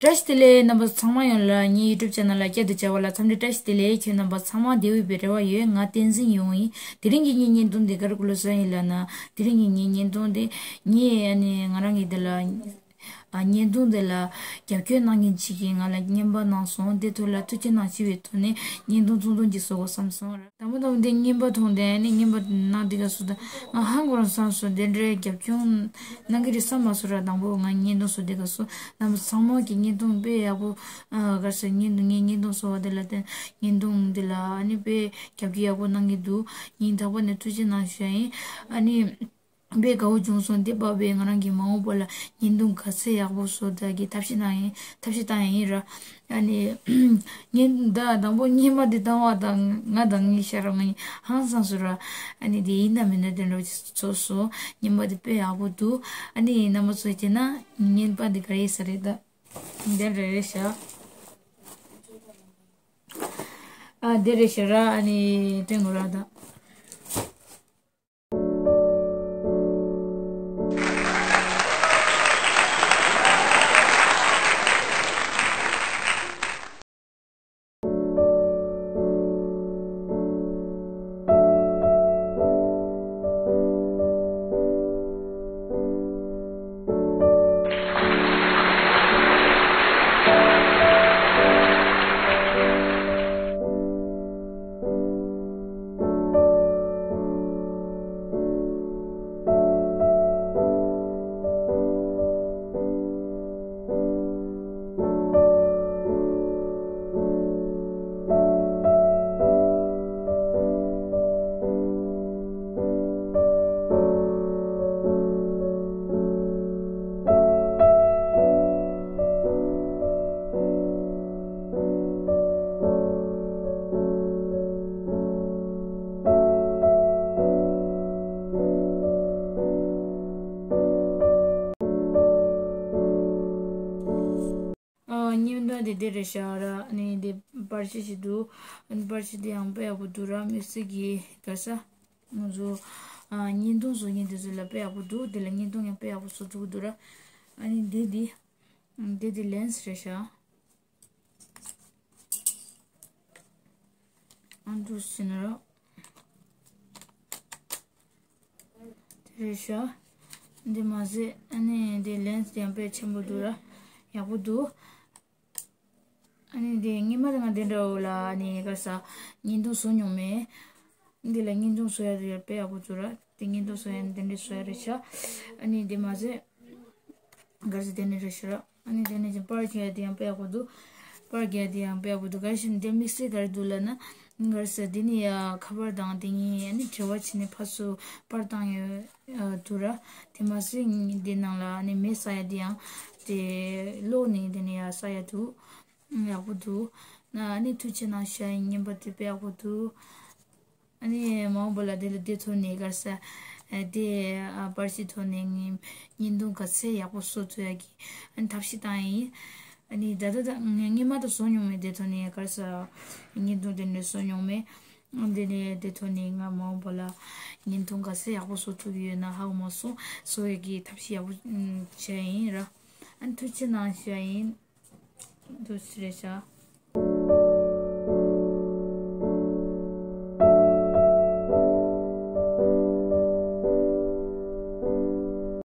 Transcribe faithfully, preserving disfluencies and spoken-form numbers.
བཀྲ་ཤིས་བདེ་ལེགས། རྣམ་པ་ཚང་མ་ཡོངས་ལ་ངའི་ཡུ་ཊུབ་ཆེ་ནལ་ལ་བསྐྱར་དུ་མཇལ་བ་ལ་འཚམས་འདྲི་བཀྲ་ཤིས་བདེ་ལེགས། ཁྱེད་རྣམ་པ་ཚང་མ་བདེ་པོ་ཡོད་པའི་རེ་བ་ཡོད། ང་བསྟན་འཛིན་ཡོང་ཡིན། དེ་རིང་གི་ངའི་བརྙན་ཐུང་འདི་ག་རེ་སྐུ་ལུ་སོན་ཡིན་ལབ་ན། དེ་རིང་གི་ངའི་བརྙན་ཐུང་འདི་ངས་ཨ་ནི་ང་རང་གི་འདི་ལ་ཨ་བརྙན་ཐུང་འདི་ལ་རྒྱབ་སྐྱོར་གནང་མཁན་ཅིག་གིས་ང་ལ་རྔན་པ་གནང་སོང་། དེ་ཐོག་ལ་ཐུགས་རྗེ་གནང་ཞུ་བའི་ཐོག་ནས་བརྙན་ཐུང་ཐུང་ཐུང་ཅིག་བཟོ་དགོས་བསམ་སོང་ར། དང་པོ་དང་པོ་འདི་རྔན་པ་མཐོང་དེ་ནི་རྔན་པ་གནང་དེ་ག་སུ་ད་ང་ཧང་གོ་རང་བསམ་སོང་། དེ་འདྲའི་རྒྱབ་སྐྱོར་གནང་གི་རེད་བསམ་མ་སོང་ར། དང་པོ་ང་བརྙན་ཐུང་བཟོ་དེ་ག་སུ་རྣམ་པ་ཚང་མ་གི་བརྙན་ཐུང་དཔེ་ཡག་པོ་ཨ་ག་ཟེར་བརྙན་ཐུང་ངའི་བརྙན་ཐུང་བཟོ་བ་དེ་ལ་བརྟེན་བརྙན་ཐུང་འདི་ལ་ཨ་ནི་དཔེ་རྒྱབ་སྐྱོར་ཡག་པོ་གནང་གི་འདུག་སྙིང་ཐག་པ་ནས་ཐུགས་རྗེ་གནང་ཞུ་ཡ་ཡིན། ཨ་ནི། དཔེ་དགའ་བོ་བྱུང་སོང་། དེ་བབ་པའི་ང་རང་གི་མ་འོངས་པ་ལ་བརྙན་ཐུང་ག་ཚད་ཡག་པོ་བཟོ་ཐབས་ཀྱི་ཐབས་ཤེས་གནང་ཡིན། ཐབས་ཤེས་བཏང་ཡིན་ར། ཨ་ནི། བརྙན་ད་དང་པོ་རྔན་པ་འདི་བཏང་བ་དང་ང་དང་ངའི་ཤ་ར་ང་ཧང་སང་སོང་ར། ཨ་ནི་དེ་ཡིན་ན་མིན་ན་དེ་འདྲ་བྱས་སོང་། རྔན་པ་འདི་དཔེ་ཡག་པོ་འདུག་ཨ་ནི་རྣམ་པ་ཚོ་བྱས་ན་རྔན་པ་འདི་ག་རེ་ཡིན་ས་རེད་ད། འདི་འདྲ་རེད་ཤག་ཨ་འདི་རེད་ཤག་ར། ཨ་ནི་སྟོན་དགོས་ར་ད། ཨ་བརྙན་ཐུང་དེ་འདི་རེད་ཤག་ར། ཨ་ནི་འདི་པར་ཆས་ཤིག་འདུག་ཨ་ནི་པར་ཆས་འདི་ཡང་དཔེ་ཡག་པོ་འདུག་ར། དམིགས་བསལ་གྱི་ག་ས་ང་ཚོ་ཨ་བརྙན་ཐུང་བཟོ་མཁན་དེ་ཚོ་ལ་དཔེ་ཡག་པོ་འདུག་དེ་ལ་བརྙན་ཐུང་ཡང་དཔེ་ཡག་པོ་བཟོ་ཐུབ་ཀྱི་འདུག་ར། ཨ་ནི་འདི་འདི་འདི་འདི་ལེན་སི་རེད་ཤག་ཨ་འདུག་ཟིན་ར། དེ་རེད་ཤག་འདི་མ་ཟད་ཨ་ནི་འདི་ལེན་སི་དེ་ཡང་དཔེ་ཆེན་པོ་འདུག་ར། ཡག་པོ་འདུག་ཨ་ནི་འདི་སྔོན་མ་དེ་ང་དེ་འདྲ་བོ་ལ་ཨ་ནི་ག་ས་བརྙན་ཐུང་བཟོ་མྱོང་མེད། འདི་ལ་བརྙན་ཐུང་བཟོ་ཡ་དེ་དཔེ་ཡག་པོ་འདུག་ར། དེ་བརྙན་ཐུང་བཟོ་ཡ་ནི་དེ་འདྲ་བཟོ་ཡ་རེད་ཤག་ཨ་ནི་འདི་མ་ཟད། ག་ས་དེ་ནི་རེད་ཤག་ར། ཨ་ནི་དེ་ནས་ཅིག་པར་རྒྱག་ཡ་དེ་ཡང་དཔེ་ཡག་པོ་འདུག་པར་རྒྱག་ཡ་དེ་ཡང་དཔེ་ཡག་པོ་འདུག་ག་ཤིན་དེ་དམིགས་བསལ་ག་རེ་འདུག་ལབ་ན། ག་རེ་ཟེར་དེ་ནི་ཡ་ཁ་པར་དང་དེ་གཉིས་ཨ་ནི་འབྲེལ་བ་བྱས་ནས་ཕར་ཚུར་པར་བཏང་ཡོད་ཨ་འདུག་ར། དེ་མ་ཟད་འདི་ནང་ལ་ཨ་ནི་མེ་ཟ་ཡ་དེ་ཡང་དེ་ཀློག་ནས་དེ་ནི་ཡ་ཟ་ཡ་འདུག་ཡག་པོ་འདུག་ན་ཨ་ནི་ཐུགས་རྗེ་གནང་ཞུ་ཡ་ཡིན། བརྙན་པར་དེ་དཔེ་ཡག་པོ་འདུག་ཨ་ནི་མ་འོངས་པ་ལ་དེ་ལ་དེ་ཐོག་ནས་ག་རེ་ཟེར། ཨ་དེ་ཨ་པར་ཆས་ཐོག་ནས་ངས་བརྙན་ཐུང་ག་ཚད་ཡག་པོ་བཟོ་ཐུབ་ཡག་གི་ཨ་ནི་ཐབས་ཤེས་བཏང་ཡིན། ཨ་ནི་ད་ལྟ་ད་ངས་སྔོན་མ་དུ་བཟོ་མྱོང་མེད། དེ་ཐོག་ནས་ག་རེ་ཟེར། བརྙན་ཐུང་དེ་འདྲ་བཟོ་མྱོང་མེད། ཨ་དེ་ནས་དེ་ཐོག་ནས་ང་མ་འོངས་པ་ལ་བརྙན་ཐུང་ག་ཚད་ཡག་པོ་བཟོ་ཐུབ་ཀྱི་ཡོད་ན་ཧ་གོ་མ་སོང་། བཟོ་ཡག་གི་ཐབས་ཤེས་ཡག་པོ་ཨ་བྱས་ཡིན་ར། ཨ་ནི་ཐུགས་རྗེ་གནང་ཞུ་ཡ་ཡིན། འདུག་སེ་རེད་ཤག